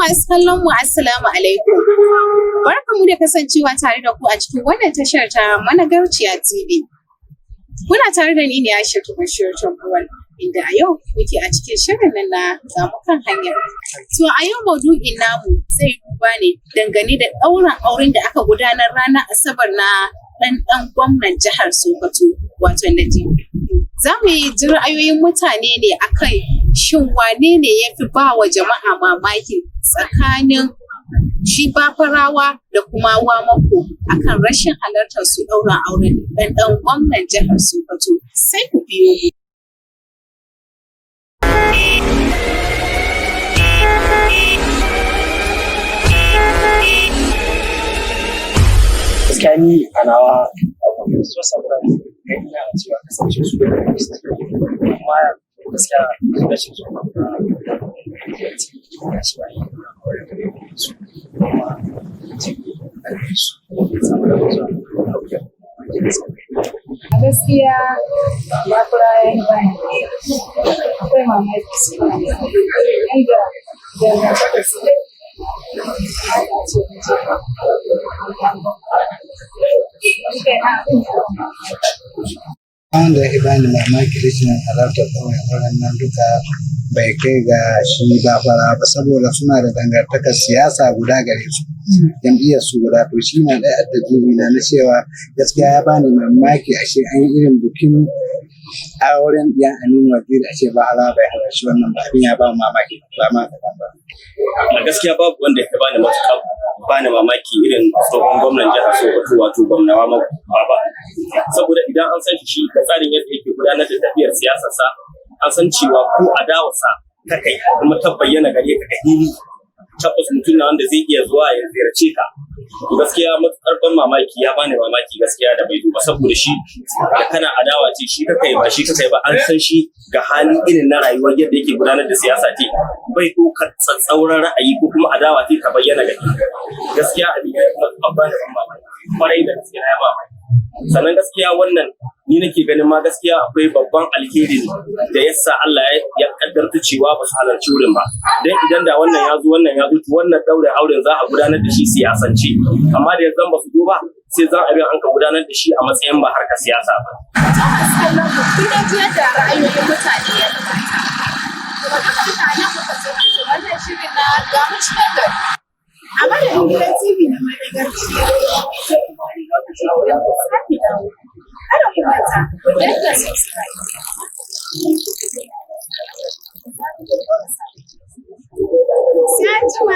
Masu kallon mu, assalamu alaikum. Barkanmu da kasancewa tare da ku a cikin wannan tashar ta Managarciya TV. Kuna tare da ni ne, Aisha Bashir Tambuwal, inda a yau muke a cikin shirin nan na Gamu Kan Hanya. To, a yau maudu'in namu zai duba ne dangane da ɗaurin auren da aka gudanar ranar Asabar na ɗan ɗan gwamnan jihar Sokoto, wato Najib. Za mu yi ji ra'ayoyin mutane ne akan shin wane ne ya fi ba wa jama'a mamaki tsakanin shi Bafarawa da kuma Wamako akan rashin halartar su ɗaurin auren ɗan ɗan gwamnan jihar Sokoto. Sai ku biyo mu. Gaskiya ni a nawa so surprise ga ina cewa kasance su da kuma gaskiya rashin zuwa ya shi ba su kuma su samu da zuwa. A gaskiya Bafarawa ya yi bani akwai mamaki yadda dangantaka su da ce ce kai na abin ya. Wanda ya bani mamaki rashin halartar ɗaurin auren nan duka bai kai ga shi Bafarawa ba, saboda suna da dangantakar siyasa guda gare su, jam'iyyar su guda. To, shi na ɗaya addini na na cewa gaskiya ya bani mamaki, ashe an yi irin bikin auren ɗiyan Aminu Waziri, ashe Bafarawa bai halarci wannan ba. Abin ya ba mamaki ba ma kaɗan ba. A gaskiya babu wanda ya bani matuƙa bani mamaki irin tsohon gwamnan jihar Sokoto, wato gwamna Baba, saboda idan an san shi da tsarin yadda yake gudanar da tafiyar siyasarsa, an san cewa ko adawarsa ta kai kuma ta bayyana gare ka ga hili, tabbas mutum na wanda zai iya zuwa ya ziyarce ka. To, gaskiya matuƙar ban mamaki, ya bani mamaki gaskiya da bai duba, saboda shi da kana adawa ce shi kakai ba shi kakai ba, an san shi ga hali irin na rayuwar yadda yake gudanar da siyasa ce, bai ɗaukar tsatsauran ra'ayi ko kuma adawa ce ta bayyana ga gaskiya. Abin ya yi matuƙar bani ban mamaki kwarai da gaskiya, ya mamaki. Sannan gaskiya wannan ni nake ganin ma gaskiya akwai babban alheri da yasa Allah ya kaddarta cewa ba su halarci wurin ba, dan idan da wannan ya zo, wannan ya zo, to wannan daure auren za a gudanar da shi siyasance. Amma da yanzu ba su zo ba, sai zan abin an ka gudanar da shi a matsayin ba harkar siyasa ba. To, masu kallon mu, kun dai ji yadda ra'ayoyin mutane ya gabata. Kuma duka duka a nan muka zo ƙarshen wannan shirin na Gamu Cikin Gari. A madadin gidan TV na Managarciya, sai kuma wani lokaci idan ku sake dawo. Kada ku manta, ku danna subscribe. Sai an jima.